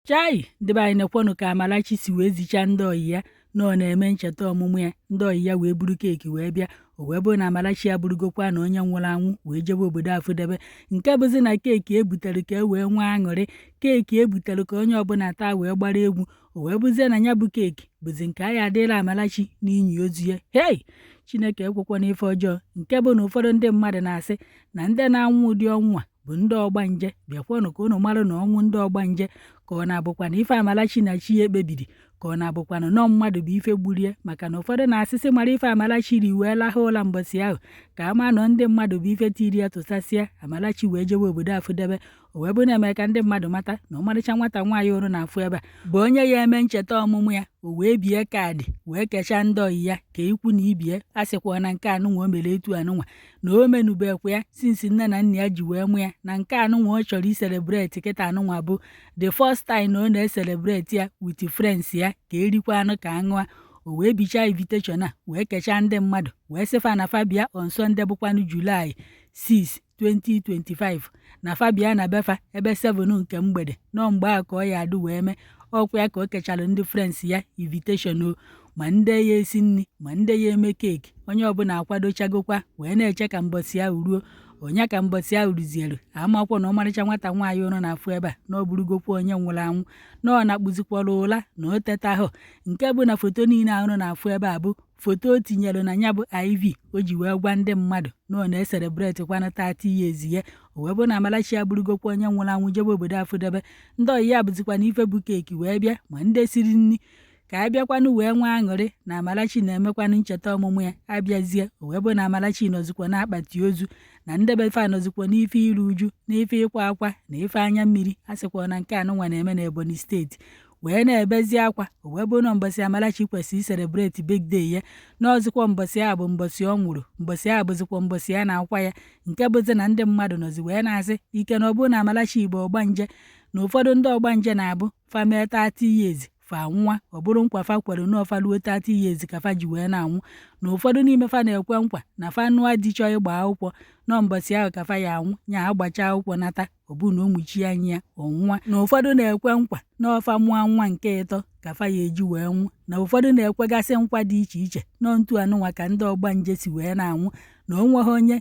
Chai! Ndị be anyị, nekwanụ ka Amarachi si wee zichaa ndị ọyị ya na ọ na-eme ncheta ọmụmụ ya. Ndị ọyị ya wee buru cake wee bịa. O wee bụrụ na Amarachi abụrụgokwa na onye nwụrụ anwụ wee jebe obodo afụdebe, nke bụzi na cake ebutere ka e wee nwee aṅụrị, cake ebutere ka onye ọbụla taa wee gbara egwu, o wee bụzie na ya bụ cake bụzi nke a ya adịla Amarachi n'inyi ozu ya. Hei! Chineke ekwekwana ife ọjọọ, nke bụ na ụfọdụ ndị mmadụ na-asị na ndị na-anwụ ụdị ọnwụ a bụ ndị ọgbanje. Bịakwanụ ka unu marụ na ọnwụ ndị ọgbanje ka ọ na-abụkwa na ife Amarachi na chi ya ekpebiri, ka ọ na-abụkwanụ nọọ mmadụ bụ ife gburie, maka na ụfọdụ na-asịsị mara ife Amarachi ri wee lahụ ụla mbọsị ahụ, ka a ma nọ ndị mmadụ bụ ife tiri ya tụsasịa Amarachi wee jewe obodo afụdebe. O wee bụ na-eme ka ndị mmadụ mata na ọmarịcha nwata nwaanyị ụrụ na-afụ ebe a bụ onye ya eme ncheta ọmụmụ ya. O wee bie card wee kechaa ndị ọyị ya ka ikwu na ibie a sịkwa na nke anụnwa o mere etu anụnwa na o menubekwa ya since nne na nna ya ji wee mụ ya, na nke anụnwa ọ chọrọ icelebrate kịta anụnwa bụ the first time na ọ na-ecelebrate ya with friends ya, ka erikwa anụ ka aṅụa. O wee bichaa invitation a wee kechaa ndị mmadụ wee sị fa na fa bịa on Sunday bụkwanụ July 6, 2025, na fa bịa na befa ebe 7 nke mgbede, nọ mgbe ahụ ka ọ ya adụ wee mee ọkwa ya. Ka o kechara ndị friends ya invitation o, ma ndị ya esi nri, ma ndị ya eme cake, onye ọbụla akwadochagokwa wee na-eche ka mbọsị ahụ ruo. Onye ka mbọsị ahụ ruzielu, amakwọ na ọmarịcha nwata nwaanyị ụrụ na-afụ ebe a na ọ bụrụgokwa onye nwụrụ anwụ, na ọ na-akpụzikwara ụla na o tetahụ, nke bụ na foto niile ahụrụ na-afụ ebe a bụ foto o tinyere na ya bụ IV o ji wee gwa ndị mmadụ na ọ na-ecelebrate kwanụ 30 years ya. O wee bụrụ na Amarachi abụrụgokwa onye nwụrụ anwụ jebe obodo afụdebe. Ndị ọyị ya bụzikwa na ife bụ cake wee bịa, ma ndị siri nri ka a bịakwanụ wee nwee aṅụrị na Amarachi na-emekwanụ ncheta ọmụmụ ya abịazie. O wee bụrụ na Amarachi nọzikwa n'akpati ozu, na ndị be fa nọzikwa n'ife iru uju, n'ife ịkwa akwa na ife anya mmiri. A sịkwa na nke anụnwa na-eme na Ebonyi Steeti wee na-ebezi akwa. O wee bụrụ na mbọsị Amarachi kwesịrị icelebrate birthday ya, na ọzịkwa mbọsị ahụ bụ mbọsị ọ nwụrụ, mbọsị ahụ bụzikwa mbọsị a na-akwa ya, nke bụzi na ndị mmadụ nọzi wee na-asị ike na ọ bụrụ na Amarachi bụ ọgbanje, na ụfọdụ ndị ọgbanje na-abụ fa mee 30 years fa nwa, ọ bụrụ nkwa fa kwere na ọfa luo 30 years ka fa ji wee na-anwụ, na ụfọdụ n'ime fa na-ekwe nkwa na fa nụa di chọọ ịgba akwụkwọ, nọ mbọsị ahụ ka fa ya anwụ, nya agbacha akwụkwọ nata, ọ bụ na ụmụchi anya ya ọnwụnwa, na ụfọdụ na-ekwe nkwa na ọfa mụọ nwa nke ịtọ ka fa ya eji wee nwụ, na ụfọdụ na-ekwegasị nkwa dị iche iche nọ ntu anụnwa ka ndị ọgbanje si wee na-anwụ, na o nweghị onye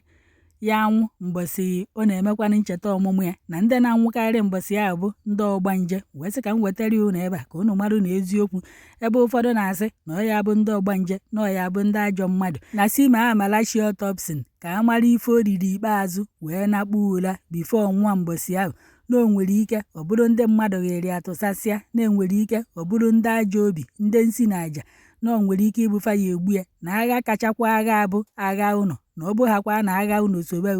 ya anwụ mbọsị ọ na-emekwanụ ncheta ọmụmụ ya, na ndị na-anwụkarị mbọsị ahụ bụ ndị ọgbanje. Wee sị ka m wetara ya unu ebe a ka unu marụ na eziokwu ebe ụfọdụ na-asị na ọ ya bụ ndị ọgbanje, na ọ ya bụ ndị ajọ mmadụ, na si ma Amarachi autopsy ka a mara ife o riri ikpeazụ wee nakpuo ụra before nwa mbọsị ahụ, na o nwere ike ọ bụrụ ndị mmadụ ghere ya tụsasịa, na enwere ike ọ bụrụ ndị ajọ obi, ndị nsi na aja, na o nwere ike ịbụ fa ya egbu ya, na agha kachakwa agha bụ agha ụnọ, na ọ bụghakwa na agha ụnọ sobe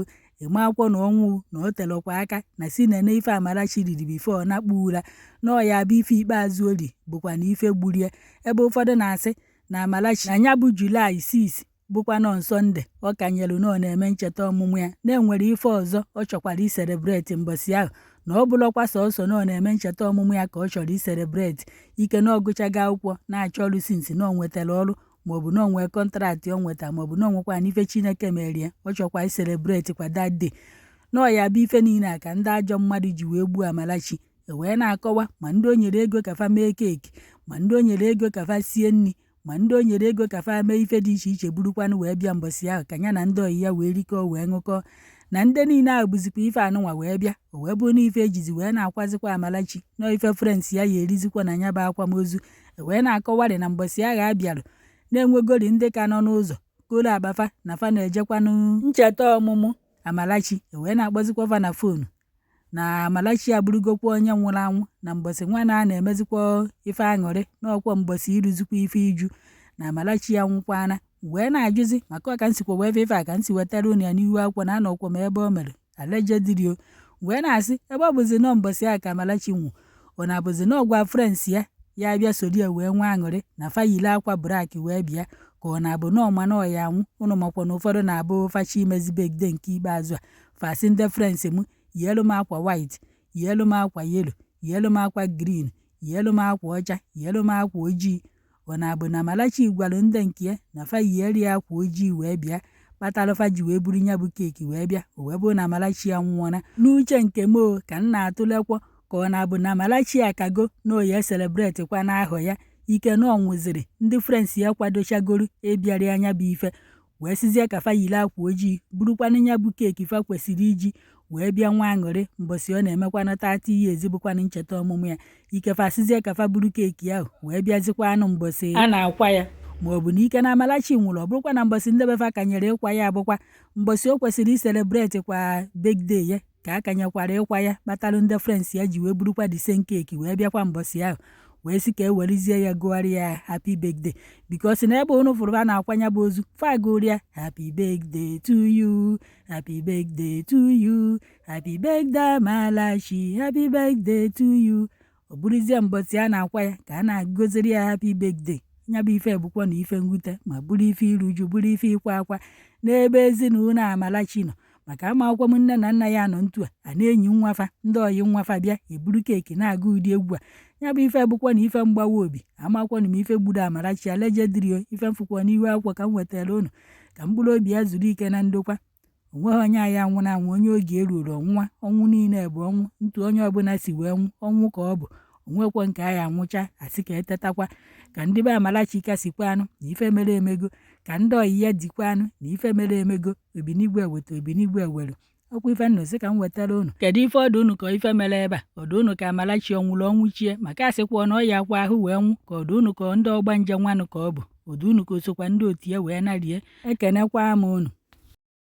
ịma akwụkwọ na ọnwụ na o telụkwa aka, na si nene ife Amarachi riri before nakpuo ụra, na ọ ya bụ ife ikpeazụ o ri bụkwa na ife gburie. Ebe ụfọdụ na-asị na Amarachi na ya bụ July 6 bụkwa nọ Sunday ọ kanyelu na ọ na-eme ncheta ọmụmụ ya, na-enwere ife ọzọ ọ chọkwara icelebrate mbọsị ahụ, na ọ bụrụkwa sọsọ na ọ na-eme ncheta ọmụmụ ya ka ọ chọrọ icelebrate, ike na ọ gụchago akwụkwọ na-achọ ọrụ since na ọ nwetara ọrụ, maọbụ na ọ nwee contract ọ nweta, maọbụ na ọ nwekwa na ife Chineke mere ya ọ chọkwa icelebrate kwa that day, na ọ ya bụ ife niile a ka ndị ajọ mmadụ ji wee gbuo Amarachi. E wee na-akọwa ma ndị o nyere ego ka fa mee cake, ma ndị o nyere ego ka fa sie nri, ma ndị o nyere ego ka fa mee ife dị iche iche burukwanụ wee bịa mbọsị ahụ ka ya na ndị ọyị ya wee rikọọ wee ṅụkọọ, na ndị niile ahụ bụzikwa ife anụnwa wee bịa. O wee bụrụ na ife ejizi wee na-akwazikwa Amarachi nọ ife friends ya ya erizikwa na ya bụ akwamozu. E wee na-akọwarị na mbọsị ahụ a bịarụ na-enwegori ndị ka nọ n'ụzọ koro akpafa na fa na-ejekwanụ ncheta ọmụmụ Amarachi, e wee na-akpọzikwa fa na phone na Amarachi abụrụgokwa onye nwụrụ anwụ, na mbọsị nwa na a na-emezikwa ife aṅụrị n'ọkwa mbọsị iruzikwa ife iju na Amarachi ya nwụkwana. Wee na-ajụzi maka ọ ka nsikwa wee ife a ka nsi wetara unu ya n'ihu akwụkwọ na anọkwa m ebe o mere allegedly o wee na-asị ebe ọ bụzi nọ mbọsị ahụ ka Amarachi nwụ, ọ na-abụzi na ọgwa friends ya ya bịa soro ya wee nwee aṅụrị na fa yiri akwa black wee bịa, ka ọ na-abụ na ọma na ọ ya anwụ. Ụnụ makwa na ụfọdụ na-abụ fachi imezi birthday nke ikpeazụ a, fasị ndị friends m yielu m akwa white, yielu m akwa yellow, yielu m akwa green, yielu m akwa ọcha, yielu m akwa ojii. Ọ na-abụ na Amarachi gwara ndị nke ya na fa yiere ya akwa ojii wee bịa, kpatara fa ji wee buru ya bụ cake wee bịa. O wee bụrụ na Amarachi anwụọna. N'uche nke m o ka m na-atụlekwa, Ka ọ na-abụ na Amarachi akago na oya celebrate kwa n'ahọ ya, ike na ọ nwụziri, ndị friends ya kwadochagoro ịbịara anya bụ ife, wee sizie ka fa yiri akwa ojii, burukwanụ ya bụ cake fa kwesịrị iji wee bịa nwa aṅụrị mbọsị ọ na-emekwanụ 30 years, bụkwanụ ncheta ọmụmụ ya. Ike fa sizie ka fa buru cake ahụ wee bịazikwa anụ mbọsị a na-akwa ya, ma ọ bụ na ike na Amarachi nwụrụ, ọ bụrụkwa na mbọsị ndebe fa kanyere ịkwa ya abụkwa mbọsị o kwesịrị icelebrate kwa birthday ya ka a kanyekwara ịkwa ya, kpatalụ ndị friends ya ji wee burukwa the same cake wee bịakwa mbọsị ahụ, wee sị ka e werezie ya gụgharị ya happy birthday, because na ebe unu fụrụ a na-akwanya bụ ozu, fa gụrụ ya "Happy birthday to you, happy birthday to you, happy birthday Amarachi, happy birthday to you." Ọ bụrụzie mbọsị a na-akwa ya ka a na-agụziri ya happy birthday. Ya bụ ife bụkwa na ife mwute, ma bụrụ ife iru uju, bụrụ ife ịkwa akwa n'ebe ezinụlọ Amarachi nọ, maka ama akwụkwọ m nne na nna ya nọ ntu a a na-enyi nwafa, ndị ọyị nwafa bịa eburu cake na-agụ ụdị egwu a. Ya bụ ife bụkwa na ife mgbawa obi. Amakwanụ m ife gburu Amarachi allegedly. Ife mfụkwa n'ihu akwụkwọ ka m wetara unu, ka mkpụrụ obi ya zuru ike na ndokwa. Onweghị onye anyị anwụ anwụ, onye oge eruru ọnwụnwa. Ọnwụ niile bụ ọnwụ, ntu onye ọbụla si wee nwụ, ọnwụ ka ọ bụ. Onwekwo nke anyị anwụcha asị ka etetakwa. Ka ndị be Amarachi kasikwa anụ na ife mere emego, ka ndị ọyị ya dikwa anụ na ife mere emego. Obinigwe weta, obinigwe were ọkwa. Ife nnụ sị ka m wetara unu, kedu ife ọdụ unu ka ife mere ebe a? Ọdụ unu ka Amarachi ọ nwụrụ ọnwụ chie, maka asịkwa na ọ ya akwa ahụ wee nwụ, ka ọdụ unu ka ndị ọgbanje nwanụ ka ọ bụ ọdụ unu ka o sokwa ndị otu ya wee narie? Ekenekwa m unu.